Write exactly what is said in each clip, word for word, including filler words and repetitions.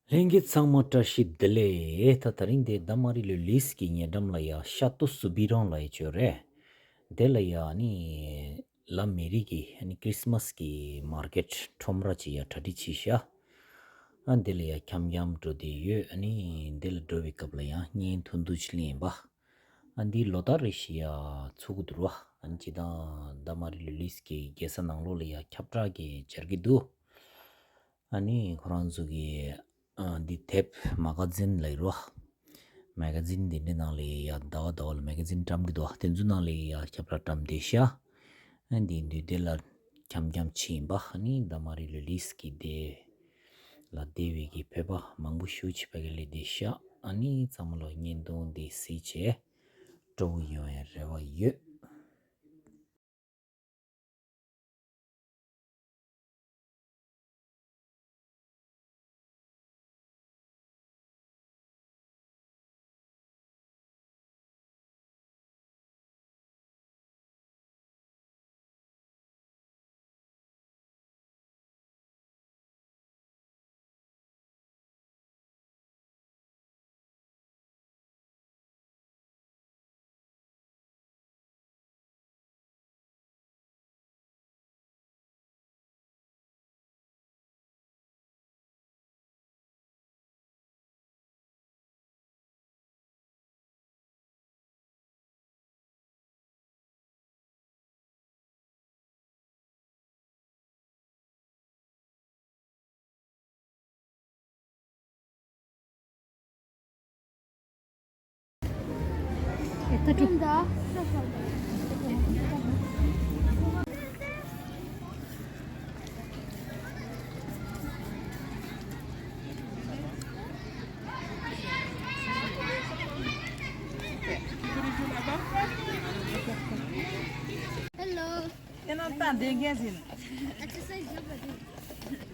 ལྷན་རྒྱས་ཚང་མ་བཀྲ་ཤིས་བདེ་ལེགས། ད་དེ་རིང་དེ་ད་མ་རི་ལུ་ལིས་ཀྱི་ཉེ་འགྲམ་ལ་ཡ་ཤ་ཏོ་སུ་བི་རོང་ལ་ཡ་བྱོས་རེད། དེ་ལ་ཡ་ནི་ལ་མེ་རི་གི་ནི་ཁྲིས་མས་གི་མར་ཀེཊ་ཁྲོམ་ར་ཅིག་ཡ་གྲ་སྒྲིག་བྱས་ཤག་ཨ་དེ་ལ་ཡ་འཁྱམ་འཁྱམ་འགྲོ་བསྡད་ཡོད། ཨ་ནི་དེ་ལ་འགྲོ་བའི་སྐབས་ལ་ཡ་བརྙན་ཐུང་ཐུང་ཅིག་ལེན་པ། ཨ་འདི་ལོ་ལྟར་རེ་བཞིན་ཡ་ཚུགས་ཀྱི་འདུག་ར། ཨ་ནི་སྤྱིར་བཏང་ད་མ་རི་ལུ་ལིས་ཀྱི་རྒྱལ་ས་ནང་ལོགས་ལ་ཡ་ཁྱབ་བསྒྲགས་ཀྱི་སྦྱར་གྱི་འདུག་ཨ་ནི་ཁོ་རང་ཚོ་གི་ཨ་འདི་དེབ་མ་ག་ཛིན་ལབ་ར། མ་ག་ཛིན་འདི་འདྲའི་ནང་ལ་ཡ་ཟླ་བ་ཟླ་བ་ལ་མ་ག་ཛིན་བཀྲམ་གྱི་འདུག་དེ་ཚོའི་ནང་ལ་ཡ་ཁྱབ་བསྒྲགས་བཀྲམ་བསྡད་ཤག་ཨ་འདི་འདུས་སྡེ་ལ་འཁྱམ་འཁྱམ་ཕྱིན་པ། ཨ་ནི་ད་མ་རི་ལུ་ལིས་ཀྱི་དེ་ལ་བསྡད་པའི་གི་བོད་པ་མང་པོ་ཞེ་པོ་ཅིག་ཕ་གི་ལ་བསྡད་ཤག་ཨ་ནི་ཚང་མ་ལ་བརྙན་ཐུང་འདི་གཟིགས་བྱས་སྤྲོ་བོ་ཡོང་བའི་རེ་བ་ཡོད། Hello. ཁྱེད་རང་ད་འདི་འགན་ཟིན། Exercise ཡོད་པ་དེ།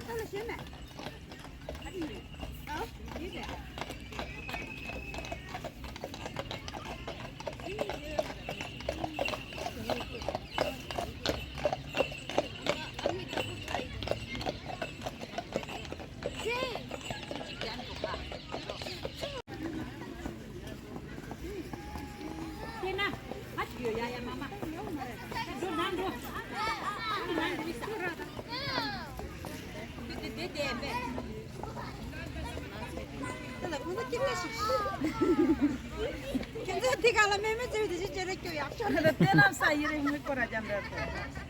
ད་ལ་ཞོན་མེད། ཨ་ཡིན། ཨ་ཡིན་རེད། ཁྱེད་ཚོ་དེ་ག་ལ་མེ་མེ་བཙལ་དེ་ཞིག་ཅེ་རེ་སྐྱོ་ཡག་ཤོ་ལ་དེ་ལམ་ས་ཡི་རེ་མི་སྐོར་ར་ཅམ་རེད།